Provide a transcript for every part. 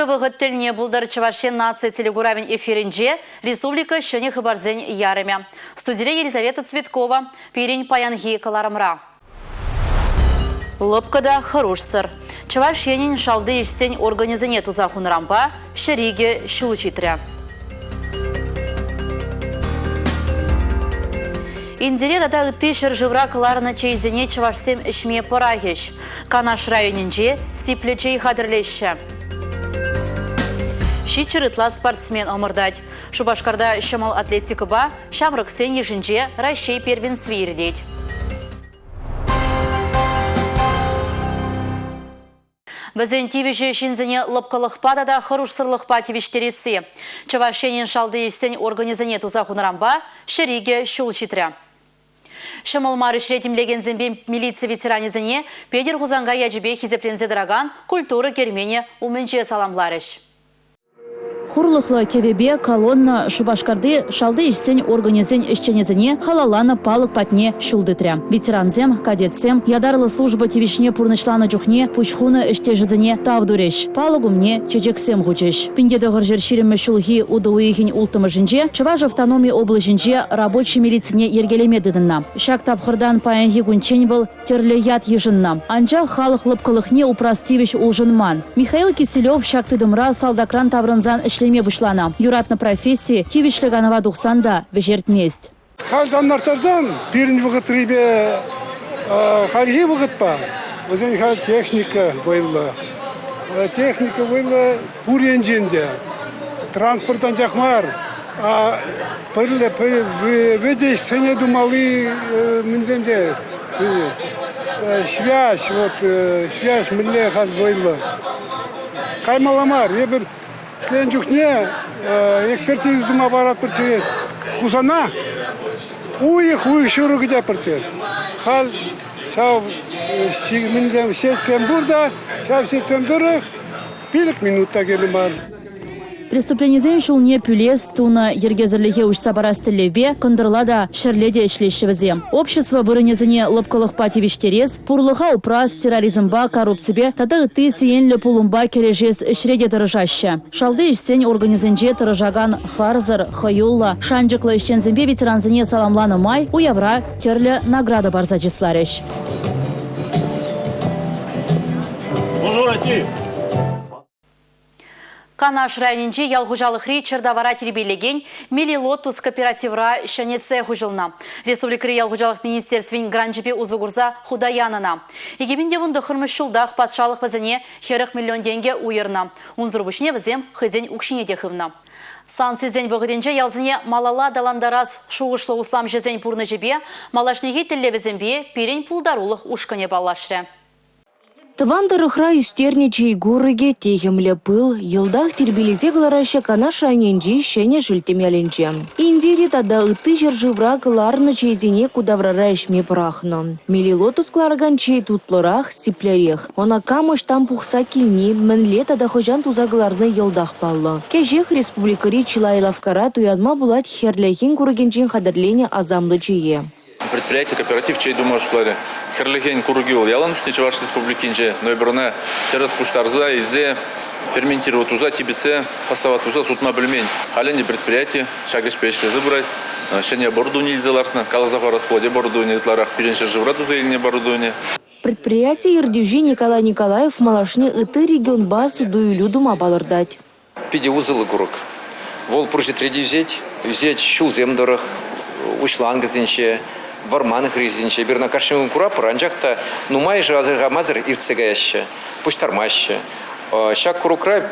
Ырӑ вӑхӑт тӗлне пултӑр Чӑваш Ен наци телекуравӗн эфирӗнче республика ҫӗнӗ хыпарсен ярӑмӗ. Студире Елизавета Цветкова пирӗн паянхи кӑларӑмра. Лӑпкӑ та хӑрушсӑр. Чӑваш Енӗн шалти ӗҫсен органӗсене туса хунӑранпа 102 ҫул ҫитрӗ. Индире тата ытти ҫӗршывра кӑларнӑ чейсене чӑвашсем ӗҫме пӑрахӗҫ. Канаш районӗнче сиплӗ чей хатӗрлеҫҫӗ. Ҫиччӗр ытла спортсмен ӑмӑртать. Шупашкарта ҫӑмӑл атлетикӑпа ҫамрӑксен йышӗнче Раҫҫей первенстви иртет. Вӗсен тивӗҫӗ ҫынсене лӑпкӑлӑхпа тата хӑрушсӑрлӑхпа тивӗҫтересси. Чӑваш Енӗн шалти ӗҫсен органӗсене туса хунӑранпа 102 ҫул ҫитрӗ. Ҫӑмӑл мар ӗҫре тимлекенсемпе милици ветеранӗсене Петӗр Хусанкай ячӗпе хисепленсе тӑракан культура керменӗ умӗнче саламларӗҫ. Хурлӑхлӑ кӗвӗпе колонна Шупашкарти шалти ӗҫсен органӗсен ӗҫченӗсене халалланӑ палӑк патне ҫул тытрӗ. Ветерансем, кадетсем ятарлӑ служба тивӗҫне пурнӑҫланӑ чухне пуҫ хунӑ ӗҫтешӗсене тав турӗҫ, палӑк умне чечексем хучӗҫ. 1920 ҫулхи утӑ уйӑхӗн улттӑмӗшӗнче Чӑваш автономи облаҫӗнче рабочи милицине йӗркелеме тытӑннӑ. Ҫак тапхӑртан паянхи кунччен вӑл тӗрлӗ ят йышӑннӑ. Анчах халӑх лӑпкӑлӑхне упрас тивӗҫ улшӑнман. Михаил Киселев ҫак тытӑмра салтакран таврӑнсан ӗҫлеме пуҫланӑ. Юратнӑ професси тивӗҫлӗ канӑва тухсан та вӗҫертмест. Халь танлаштарсан пирӗн вӑхӑтрипе хальхи вӑхӑтпа вӗсен халь техника вӑйлӑ. Техника вӑйлӑ пур енчен те. Транспорт анчах мар, а пӗрле вӗтӗ ӗҫсене тумалли мӗнсем те связь, вот связь мӗнле халь вӑйлӑ. Каймалла мар. Эпир ӗҫленӗ чухне экспертиза тума паратпӑрччӗ Хусана. Уйӑх, уйӑх ҫурӑ кӗтетпӗрччӗ. Халь ҫав мӗнсем сетьсем пур та, ҫав сетьсем тӑрӑх 5 минут та кирлӗ мар. Преступленисен ҫулне пӳлес, тунӑ йӗркесӗрлӗхе уҫса парас тӗллевпе кӑнтӑрла та, ҫӗрле те ӗҫлеҫҫӗ вӗсем. Общество вырӑнӗсене лӑпкӑлӑхпа тивӗҫтерес, пурлӑха упрас, терроризмпа, коррупципе тата ытти сиенлӗ пулӑмпа кӗрешес ӗҫре те тӑрӑшаҫҫӗ. Шалти ӗҫсен органӗсенче тӑрӑшакан харсӑр, хӑюллӑ, шанчӑклӑ ӗҫченсемпе ветерансене саламланӑ май уявра тӗрлӗ награда парса чысларӗҫ. Служу России! Канаш районӗнчи ял хуҫалӑхри чӗртавара тирпейлекен Мелилотус кооперативра ҫӗнӗ цех уҫӑлнӑ. Республикӑри ял хуҫалӑх министерствин гранчӗпе усӑ курса хута янӑ. 2019 ҫултах патшалӑх вӗсене 40 миллион тенкӗ уйӑрнӑ. Унсӑр пуҫне вӗсем хӑйсен укҫине те хывнӑ. Санкцисен вӑхӑтӗнче ялсене малалла аталантарас шухӑшлӑ усламҫӑсен пурнӑҫӗпе, малашнехи тӗллевӗсемпе пирӗн пултарулӑх ушкӑнӗ паллашрӗ. Тӑван тӑрӑхра ӳстернӗ чей курӑкӗ, техӗмлӗ пыл йӑлтах тирпейлесе кӑлараҫҫӗ Канаш районӗнчи Ҫӗнӗ Шелттем ялӗнче. Индире тата ытти ҫӗршывра кӑларнӑ чейсене ку таврара ӗҫме пӑрахнӑ. Мелилотус кӑларакан чей тутлӑрах, сиплӗрех. Ӑна кам ӑҫтан пухса килни, мӗнле тата хӑҫан туса кӑларни йӑлтах паллӑ. Кӗҫех республикӑри чылай лавккара туянма пулать хӗрлӗхен курӑкӗнчен хатӗрленӗ асамлӑ чее. Предприяти кооператив чей тума шутларӗ. Хӗрлӗхен курӑкӗ вӑл ялан ӳснӗ Чӑваш Республикинче. Но эпир ӑна тӗрӗс пуҫтарса илсе ферментировать туса, типӗтсе, фасовать туса сутма пӗлмен. Халь ӗнтӗ предприяти ҫак ӗҫпе ӗҫлесе пырать. Ҫӗнӗ оборудовани илсе лартнӑ. Каласа хӑварас пулать, оборудовани ытларах пирӗн ҫӗршывра туса илнӗ оборудовани. Предприяти ертӳҫи Николай Николаев малашне ытти регионпа суту-илӳ тума палӑртать. Питӗ усӑллӑ курӑк. Вӑл пур ҫӗрте те ӳсет. Ӳсет ҫулсем тӑрӑх, уҫланкӑсенче, вӑрман хырӗсенче. Эпир ӑна кашни кун куратпӑр, анчах та нумайӑшӗ асӑрхамасӑр иртсе каяҫҫӗ, пуҫтармаҫҫӗ. Ҫак курӑкра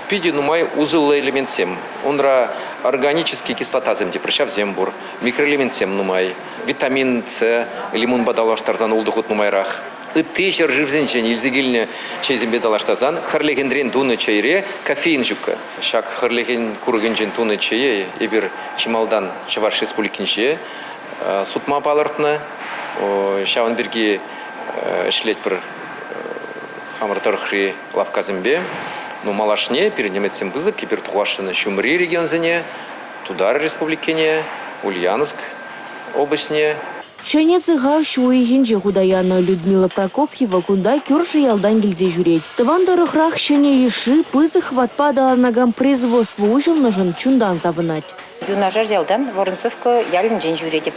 питӗ нумай усӑллӑ элементсем. Унра органический кислотасем те пур, ҫавсем пур, микроэлементсем нумай. Витамин С лимонпа танлаштарсан ултӑ хут нумайрах. Ытти ҫӗршывсенчен илсе килнӗ чейсемпе танлаштарсан хӗрлӗхенрен тунӑ чейре кофеин ҫуккӑ. Ҫак хӗрлӗхен курӑкӗнчен тунӑ чее эпир чи малтан Чӑваш Республикинче сутма палӑртнӑ. Ҫавӑн пирки ӗҫлетпӗр хамӑр тӑрӑхри лавккасемпе. Ну, малашне пирӗн ӗмӗтсем пысӑк, эпир тухасшӑн ҫумри регионсене, Тутар Республикине, Ульяновск облаҫне. Ҫӗнӗ цеха ҫу уйӑхӗнче хута янӑ Людмила Прокопьева кунта кӳршӗ ялтан килсе ҫӳрет. Тӑван тӑрӑхрах ҫӗнӗ йышши пысӑк хӑватпа аталанакан производство уҫӑлнӑшӑн чунтан савӑнать. Юнашар ялтан Воронцовка ялӗнчен ҫӳретӗп.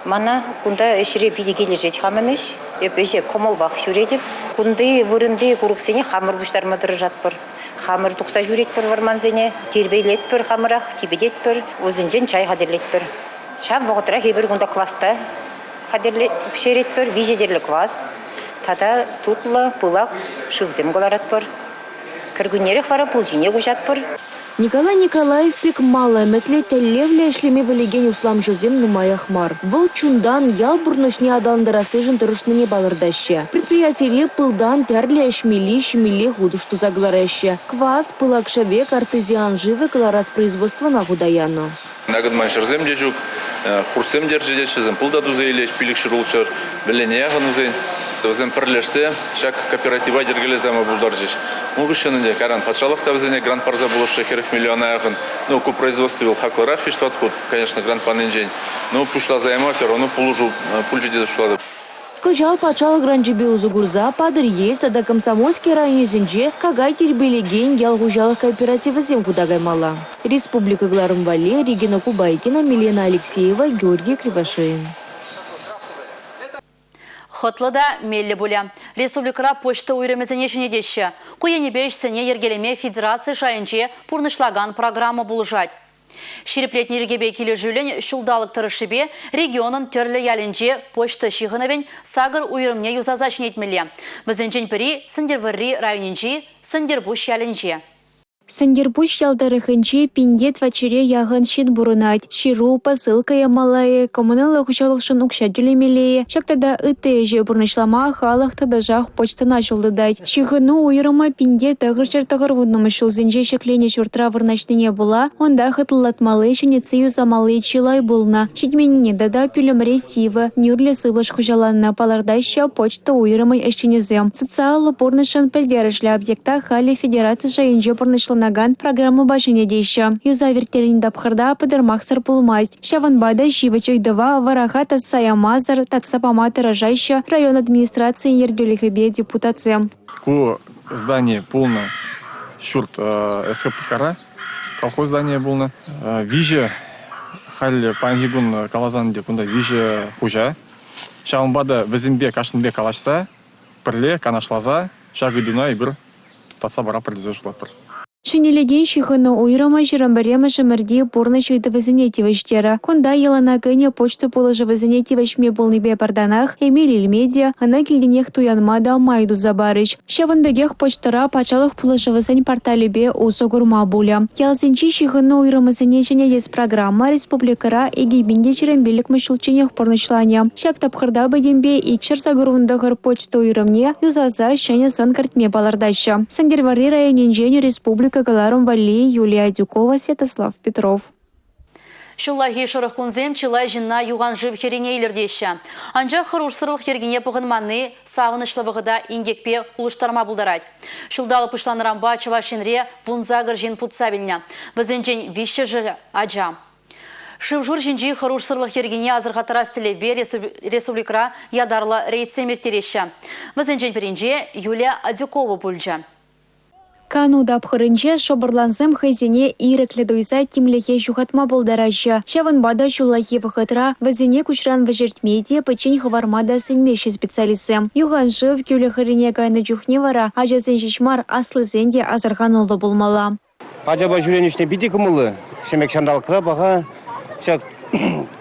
Мана кунта ӗҫре питӗ килӗшет хамӑн ӗҫ. Эп ӗҫе кӑмӑлпах ҫӳретӗп. Кунти вырӑнти курӑксене хамӑр пуҫтарма тӑрӑшатпӑр. Хамӑр тухса ҫӳретпӗр вӑрмансене, тирпейлетпӗр хамӑрах, типӗтетпӗр, вӗсенчен чай хатӗрлетпӗр. Ҫав вӑхӑтрах эпир кунта квас та пӗҫеретпӗр, виҫӗ тӗрлӗ квас тата тутлӑ пылак шывсем кӑларатпӑр. Кӗркуннерех вара пыл ҫине куҫатпӑр. Николай Николаев пек мал ӗмӗтлӗ, тӗллевлӗ ӗҫлеме пӗлекен усламҫӑсем нумаях мар. Вӑл чунтан ял пурнӑҫне аталантарассишӗн тӑрӑшнине палӑртаҫҫӗ. Предприятире пылтан тӗрлӗ ӗҫмелли, ҫимелли хутӑш туса кӑлараҫҫӗ. Квас, пылак шӗвек, артезиан шывӗ кӑларас производствӑна хута янӑ. Накӑнман ҫӗрсем те ҫук, хуртсем те ӗрчетеҫҫӗ, вӗсем пыл та туса илеҫ, пилӗкҫӗр ултҫӗр вӗллене яхӑн вӗсен. Вӗсем пӗрлешсе ҫак кооператива йӗркелесе яма пултарчӗҫ. Ун хыҫҫӑн ӗнтӗ кайран патшалӑх та вӗсене грант парса пулӑшрӗ 40 миллиона яхӑн. Ну, ку производство вӑл хаклӑрах виҫ-тӑват хут, конечно, грант панинчен. Ну, пуҫласа яма все равно пулӑшу пулчӗ тесе шутлатӑп. Кӑҫал патшалӑх гранчӗпе усӑ курса Патӑрьел тата Комсомольски районӗсенче какай тирпейлекен ял хуҫалӑх кооперативӗсем хута каймалла. Республика кӑларӑм валли Регина Кубайкина, Милена Алексеева, Георгий Кривошеин. Хӑтлӑ та меллӗ пулӗ. Республикӑра почта уйрӑмӗсене ҫӗнетеҫҫӗ. Ку енӗпе ӗҫсене йӗркелеме федераци шайӗнче пурнӑҫлакан программа пулӑшать. Ҫирӗплетнӗ йӗркепе килӗшӳллӗн ҫулталӑк тӑрӑшшӗпе регионӑн тӗрлӗ ялӗнче почта ҫыхӑнӑвӗн сакӑр уйрӑмне юсаса ҫӗнетмелле. Вӗсенчен пӗри Сӗнтӗрвӑрри районӗнчи Сӗнтӗрпуҫ ялӗнче. Сӗнтӗрпуҫ ял тӑрӑхӗнче пинте тӑватҫӗре яхӑн ҫын пурӑнать. Ҫыру, посылка ямалла-и, коммуналлӑ хуҫалӑхшӑн укҫа тӳлемелле-и, ҫак тата ытти ӗҫе пурнӑҫлама халӑх тӑтӑшах почтӑна ҫул тытать. Ҫыхӑну уйрӑмӗ пинте 990-мӗш ҫулсенче ҫӗкленӗ ҫуртра вырнаҫнине пула унта хӑтлӑлатмалли, ҫӗнетсе юсамалли чылай пулнӑ. Ҫитменнине тата пӳлӗмре сивӗ, нӳрлӗ сывлӑш хуҫаланнӑ, палӑртаҫҫӗ почта уйрӑмӗн ӗҫченӗсем. Социаллӑ пурнӑҫшӑн пӗлтерӗшлӗ объекта халӗ федераци шайӗнче пурнӑҫланакан программӑпа ҫӗнетеҫҫӗ. Юсав ирттернӗ тапхӑрта пӑтӑрмахсӑр пулмасть. Ҫавӑнпа та ҫивӗч ыйтӑва вӑраха тӑсса ямасӑр татса пама тӑрӑшаҫҫӗ район администрацийӗн ертӳлӗхӗпе депутатсем. Ку здани пулнӑ ҫурт СХПКра, колхоз зданийӗ пулнӑ. Виҫӗ, халь паянхи кун каласан ӗнтӗ, кунта виҫӗ хуҫа. Ҫавӑнпа та вӗсемпе кашнинпе калаҫса, пӗрле канашласа ҫак ыйтуна эпир татса паратпӑр тесе шутлатпӑр. Ҫӗнелекен ҫыхӑну уйрӑмӗ 21-мӗш ӗмӗрти пурнӑҫ ыйтӑвӗсене тивӗҫтерӗ. Кунта йӑлана кӗнӗ почта пулӑшӑвӗсене тивӗҫме пулнипе пӗр танах эмел илме те, ӑна килтенех туянма та май туса парӗҫ. Ҫавӑн пекех почтӑра патшалӑх пулӑшӑвӗсен порталӗпе усӑ курма пулӗ. Ялсенчи ҫыхӑну уйрӑмӗсене ҫӗнетес программа республикӑра 2025-мӗш ҫулчченех пурнӑҫланӗ. Ҫак тапхӑрта пӗтӗмпе 289 почта уйрӑмне юсаса ҫӗнӗ сӑн кӗртме палӑртаҫҫӗ. Сӗнтӗрвӑрри районӗнчен республика кӑларӑм валли Юлия Адюкова, Святослав Петров. Ҫуллахи шӑрӑх кунсем чылай ҫынна юхан шыв хӗррине илӗртеҫҫӗ. Анчах хӑрушсӑрлӑх йӗркине пӑхӑнманни савӑнӑҫлӑ вӑхӑта инкекпе улӑштарма пултарать. Ҫулталӑк пуҫланнӑранпа Чӑваш Енре 18 ҫын путса вилнӗ. Вӗсенчен виҫҫӗшӗ ача. Шыв-шур ҫинчи хӑрушсӑрлӑх йӗркине асӑрхаттарас тӗллевпе республикӑра ятарлӑ рейдсем ирттереҫҫӗ. Вӗсенчен пӗринче Юлия Адюкова пулчӗ. Кану тапхӑрӗнче шӑпӑрлансем хӑйсене ирӗклӗ туйса тимлӗхе ҫухатма пултараҫҫӗ. Ҫавӑнпа та ҫуллахи вӑхӑтра вӗсене куҫран вӗҫертме те, пӗччен хӑварма та сӗнмеҫҫӗ специалистсем. Юхан шыв кӳлӗ хӗррине кайнӑ чухне вара ачасен ҫеҫ мар, аслисен те асӑрхануллӑ пулмалла. Ачапа ҫӳренӗ чухне питӗ кӑмӑллӑ. Ҫӗмӗк ҫанталӑкра паха. Ҫак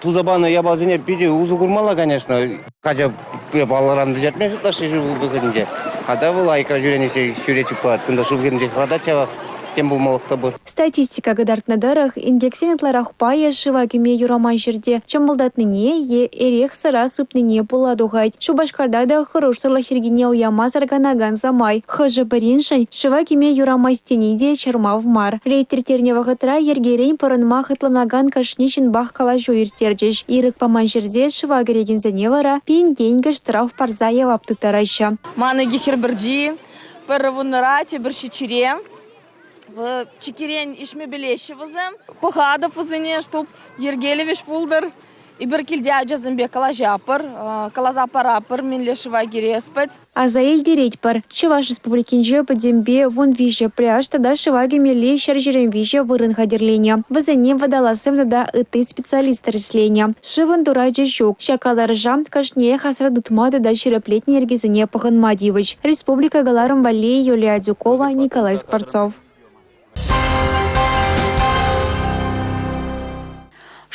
туса панӑ япаласене питӗ усӑ курмалла, конечно. Ача паллӑран вӗҫертмест ытлашши шыв вӑхӑтӗнче. А та вӑл айкра ҫӳренӗ ҫӳрет чуппа. Кунта шыв хӗрринче хӑратать ҫавах. Тем пулмалӑх та пур. Статистика кӑтартнӑ тӑрӑх, инкексен ытларах пайӗ шыва кӗме юраман ҫӗрте чӑмӑлтатнине е эрех-сӑра сыпнине пула тухать. Шупашкарта та хӑрушсӑрлӑх йӗркине уямасӑр канакан самай. Хӑшӗ-пӗриншӗн шыва кӗме юрамасть тени те чӑрмав мар. Рейд ирттернӗ вӑхӑтра йӗркерен пӑрӑнма хӑтланакан кашни ҫынпах калаҫу ирттерчӗҫ. Ирӗк паман ҫӗрте шыва кӗрекенсене вара пин тенкӗ штраф парса явап тыттараҫҫӗ. Ман икӗ хӗр пӗрчи, пӗр вуннӑра, тепӗр ҫиччӗре. Чикӗрен ишме пӗлеҫҫӗ вӗсем. Пӑхатӑп вӗсене, чтоб йӗркеллӗ вӗҫ пултӑр. Эпир килте ачасемпе калаҫатпӑр, каласа паратпӑр, мӗнле шыва кӗрес пӗт. Аса илтеретпӗр, Чӑваш Республикинче пӗтӗмпе 13 пляж тата шыва кӗмелли 123 вырӑн хатӗрленӗ. Вӗсене водолазсем тата ытти специалист тӗрӗсленӗ. Шывӑн турачӗ ҫук. Ҫак каларӑша кашниех асра тытма тата ҫирӗплетнӗ йӗркесене пӑхӑнма тивӗҫ. Республика кӑларӑм валли Юлия Адюкова, Николай Скворцов.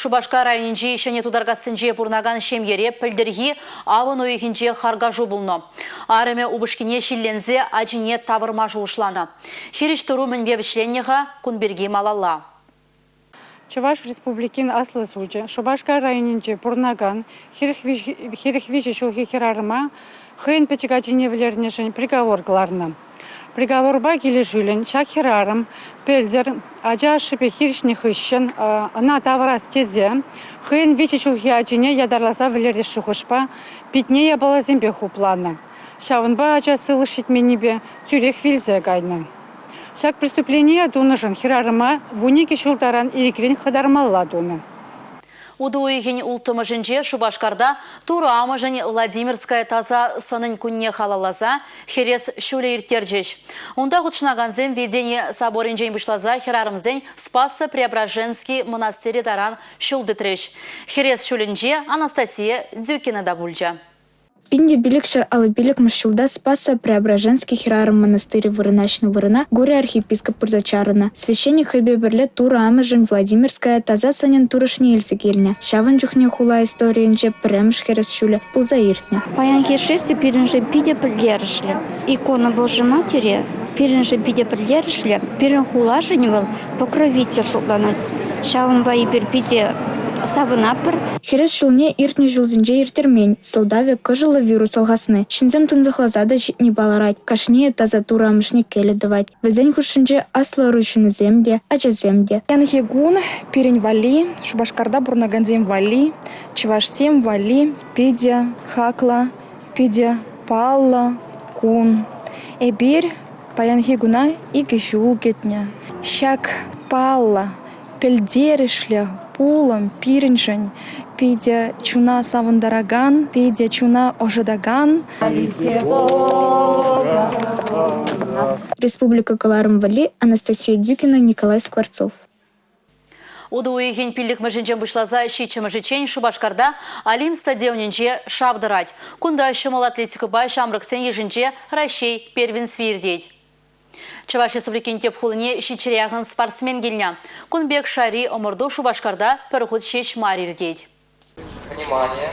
Шупашкар районӗнчи Ҫӗнӗ Тутаркассинче пурӑнакан ҫемьере пӗлтӗрхи авӑн уйӑхӗнче харкашу пулнӑ. Арӑмӗ упӑшкине ҫилленсе ачине тавӑрма шухӑшланӑ. Хирӗҫ тӑру мӗнпе вӗҫленнӗ-ха, кун пирки малалла. Чӑваш Республикин Аслӑ сучӗ Шупашкар районӗнче пурӑнакан 43 ҫулхи хӗрарӑма хӑйӗн пӗчӗк ачине вӗлернӗшӗн приговор кӑларнӑ. Приговорпа килӗшӳллӗн ҫак хӗрарӑм пӗлтӗр ача ашшӗпе хирӗҫнӗ хыҫҫӑн ӑна тавӑрас тесе хӑйӗн виҫӗ ҫулхи ачине ятарласа вӗлерес шухӑшпа питне япаласемпе хупланӑ. Ҫавӑнпа ача сывлӑш ҫитменнипе тӳрех вилсе кайнӑ. Ҫак преступление тунӑшӑн хӗрарӑма 12 ҫул таран ирӗкрен хӑтармалла тунӑ. Утӑ уйӑхӗн улттӑмӗшӗнче Шупашкарта Турӑ Амӑшӗн Владимирская таса сӑнӗн кунне халалласа хӗрес ҫулӗ ирттерчӗҫ. Унта хутшӑнакансем Введени соборӗнчен пуҫласа хӗрарӑмсен Спасо-Преображенски мӑнастирӗ таран ҫул тытрӗҫ. Хӗрес ҫулӗнче Анастасия Дюкина та пулчӗ. 1555 ҫулта Спасо-Преображенски хӗрарӑм мӑнастирӗ вырнаҫнӑ вырӑна Гурий архиепископ пырса чарӑннӑ. Священник хӑйпе пӗрле Турӑ Амӑшӗн Владимирская таса сӑнӗн турӑшне илсе килнӗ. Ҫавӑн чухне хула историйӗнче пӗрремӗш хӗрес ҫулӗ пулса иртнӗ. Паянхи шествие пирӗншӗн питӗ пӗлтерӗшлӗ. Икона Божьей Матери пирӗншӗн питӗ пӗлтерӗшлӗ. Пирӗн хулашӑн вӑл покровитель шутланать. Ҫавӑнпа эпир питӗ савӑнатпӑр. Хӗрес ҫулне иртнӗ ҫулсенче ирттермен. Сӑлтавӗ – кӑшӑллӑ вирус алхасни. Ҫынсем тунсӑхласа та ҫитни палӑрать. Кашнийӗ таса Турӑ амӑшне кӗлӗ тӑвать. Вӗсен хушшинче аслӑ ӑру ҫыннисем те, ачасем те. Паянхи кун пирӗн валли, Шупашкарта пурӑнакансем валли, чӑвашсем валли питӗ хаклӑ, питӗ паллӑ кун. Эпир паянхи куна икӗ ҫул кӗтнӗ. Ҫак паллӑ, пӗлтерӗшлӗ пулӑм пирӗншӗн питӗ чуна савӑнтаракан, питӗ чуна ӑшӑтакан. Республика кӑларӑм валли Анастасия Дюкина, Николай Скворцов. Утӑ уйӑхӗн пиллӗкмӗшӗнчен пуҫласа ҫиччӗмӗшӗччен Шупашкарта Олимп стадионӗнче шав тӑрать. Кунта ҫӑмӑл атлетикӑпа ҫамрӑксен йышӗнче Раҫҫей первенстви иртет. Чӑваш Республикин тӗп хулине ҫиччӗре яхӑн спортсмен килнӗ. Кун пек шайри ӑмӑрту Шупашкарта пӗр хут ҫеҫ мар иртет. Внимание!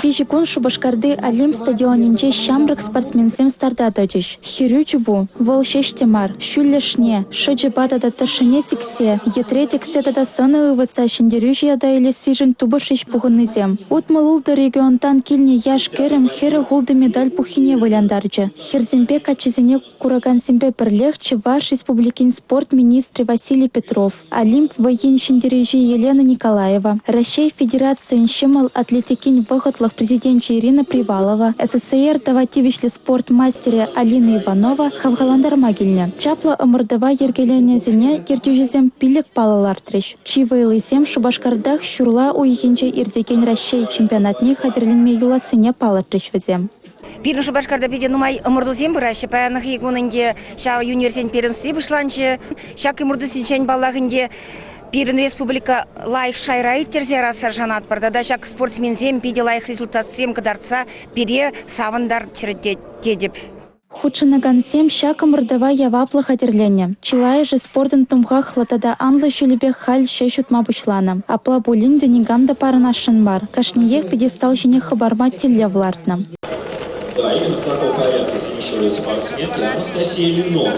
Виҫӗ кун Шупашкарти Олимп стадионӗнче ҫамрӑк спортсменсем старта тӑчӗҫ. Хӗрӳ чупу вӑл ҫеҫ те мар, ҫӳллӗшне, шӑчӑпа тата тӑршшӗне сиксе, йӗтре тӗксе тата сӑнӑ ывӑтса ҫӗнтерӳҫӗ ята илессишӗн тупӑшрӗҫ пухӑннисем. 66 регионтан килнӗ яш-кӗрӗм 46 медаль пуххине вылянтарчӗ. Хӗрсемпе каччӑсене Куракансемпе пӗрлех Чӑваш Республикин спорт министрӗ Василий Петров, Олимп вӑййин ҫӗнтерӳҫи Елена Николаева, Раҫҫей Федерацийӗн ҫӑмӑл атлетикин вӑхӑтлӑх президенчӗ Ирина Привалова, СССР тава тивӗҫлӗ спорт мастерӗ Алина Иванова хавхалантарма килнӗ. Чаплӑ ӑмӑртӑва йӗркеленисене ертӳҫӗсем пиллӗк паллӑ лартрӗҫ. Чи вӑйлисем Шупашкартах ҫурла уйӑхӗнче иртекен Раҫҫей чемпионатне хатӗрленме юлассине палӑртрӗҫ вӗсем. Пирӗн Шупашкарта питӗ нумай ӑмӑртусем пыраҫҫӗ. Паянхи кун ӗнтӗ ҫав юниорсен первенстви пуҫланчӗ. Ҫак ӑмӑртусенчен, паллах ӗнтӗ, пирӗн республика лайӑх шайра ирттерсе ярасса шанатпӑр. Тата ҫак спортсменсем питӗ лайӑх результатсем кӑтартса пире савӑнтарччӑр тетӗп. Хутшӑнакансем ҫак ӑмӑртӑва яваплӑ хатӗрленнӗ. Чылайӑшӗ спортӑн тумхахлӑ тата анлӑ ҫулӗпе халь ҫеҫ утма пуҫланӑ. Апла пулин те никам та парӑнасшӑн мар, кашниех пьедестал ҫине хӑпарма тӗллев лартнӑ. Да, именно в таком порядке финиширует спортсменки Анастасия Ленок.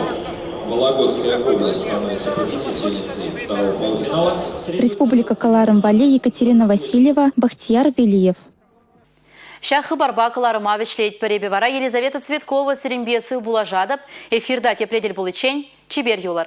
Вологодская область становится победительницей второго полуфинала. Республика кӑларӑм валли Екатерина Васильева, Бахтияр Велиев. Ҫак хыпарпа кӑларӑма вӗҫлетпӗр. Эпӗ вара Елизавета Цветкова сирӗнпе сыв пулашатӑп. Эфирта тепре тӗл пуличчен чипер юлӑр.